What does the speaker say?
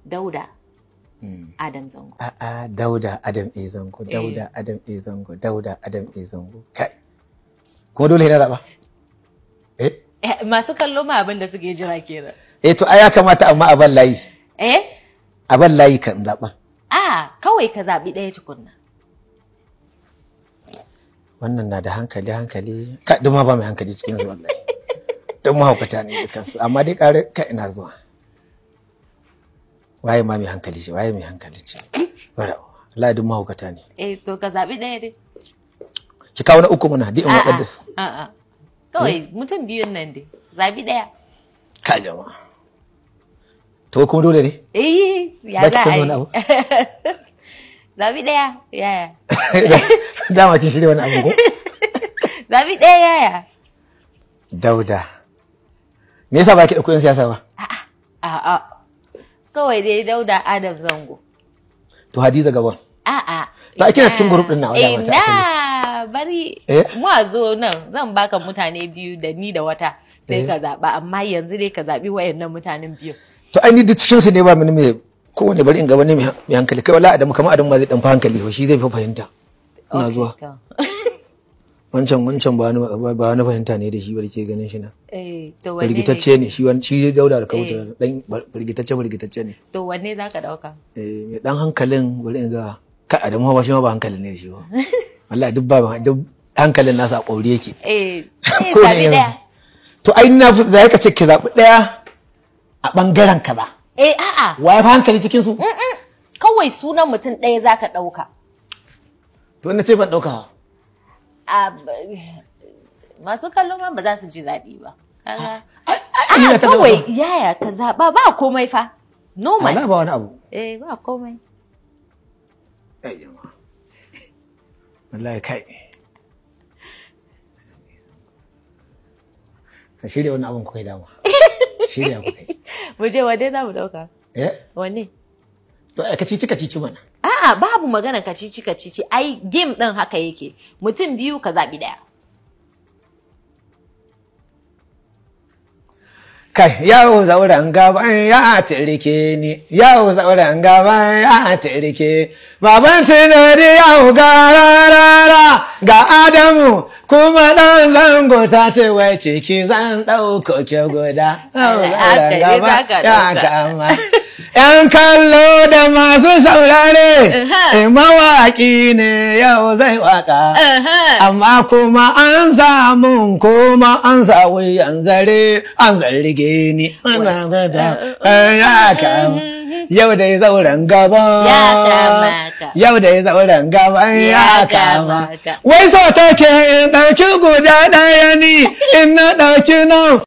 Dauda Adam Zango. A'a, Dauda Adam A Zango, Dauda Adam A Zango, Dauda Adam A Zango. Kai. Kuma dole na zaɓa. Eh? Masu kallo ma abin da suke jira kenan. Eh to ai ya kamata amma a ban layi. Eh? A ban layi kan zaɓa. A kawai ka zaɓi ɗaya tukunna. Wannan na da hankali hankali. Ka duk ma ba mai hankali cikin su wallahi. Duk mahaukata ne dukansu amma dai ƙare ka ina zuwa. Waye ma mai hankali ce? Waye mai hankali ce? Bara, wallahi duk mahaukata ne. Eh to ka zaɓi ɗaya dai. Ki kawo na uku mana, duk in waɗanda su. A'a. Kawai mutum biyun nan dai. Zaɓi ɗaya. Ka jama'a. To kuma dole ne? Eh, ya Ba ki za canza a wani yi. abu? Zaɓi ɗaya, yaya. Dama kin shirya wani abu ko? Zaɓi ɗaya yaya. Dauda. Me yasa ba ki ɗauko 'yan siyasa ba? A'a. Kawai dai Dauda Adam Zango. To Hadiza Gabon. A'a. To ai kina cikin group din nawa dama ta Ina bari Eh? mu a zo nan zan baka mutane biyu da ni da wata sai Eh. ka zaɓa amma yanzu dai ka zaɓi wayannan mutanen biyu. To ai ni duk cikin su ne ba mini mai kowane bari in ga wani mai hankali kai wallahi Adamu kamar Adamu ma zai dan fi hankali fa shi zai fi fahimta. Ina Okay, zuwa. to. Wancan wancan ba wani ba wani fahimta ne da shi bari ke ganin shi na. Eh, to wanne ne? Firgitacce ne shi wani shi Dauda da Kauta dan firgitacce firgitacce ne. To wanne zaka ɗauka? Eh mai dan hankalin bari in ga kai Adamu ba shi ma ba hankalin ne da shi ba. Wallahi duk ba duk hankalin nasa a ƙauri yake. Eh, eh Ko ne zaɓi yanzu? ɗaya. To ai na fi za ka ce ki zaɓi ɗaya a ɓangaren ka ba. Eh, a'a. Wa ya fi hankali cikin su? Kawai sunan mutum ɗaya zaka ɗauka. To na ce ban ɗauka ba. Masu kallo ma ba za su ji daɗi ba. Kaga? Ai, ni na A'a, ta kawai ɗauka. yaya ka zaɓa ba komai fa. Normal. Wala ba wani abu. Eh, ba komai. Ai jama'a. Wallahi kai. Ka shirya wani abun kuka yi dama. Shirya kuka yi. Mu je wanne za mu ɗauka? Eh? Wanne? To ai kacici kacici mana. A'a, babu magana kacici kacici. Ai game ɗin haka yake. Mutum biyu ka zaɓi ɗaya. Kai yau zauren gaban ya tirke ni, yau zauren gaban ya tirke. Baban Cinari yau ga rarara ga Adamu kuma ɗan zango ta ce wai ciki zan ɗauko ke guda. Yau zauren gaban ya kama. ‘Yan kallo da masu saurare, mawaƙi ne yau zai waƙa. Amma kuma an samu kuma an sa wuyan zare an zarge ni. Ya kama. Yau dai zauren gaban. Ya kamata. Yau dai zauren gaban ya Ya kama. kamata. Wai so take in ɗauki guda ɗaya ni in na ɗauki nan.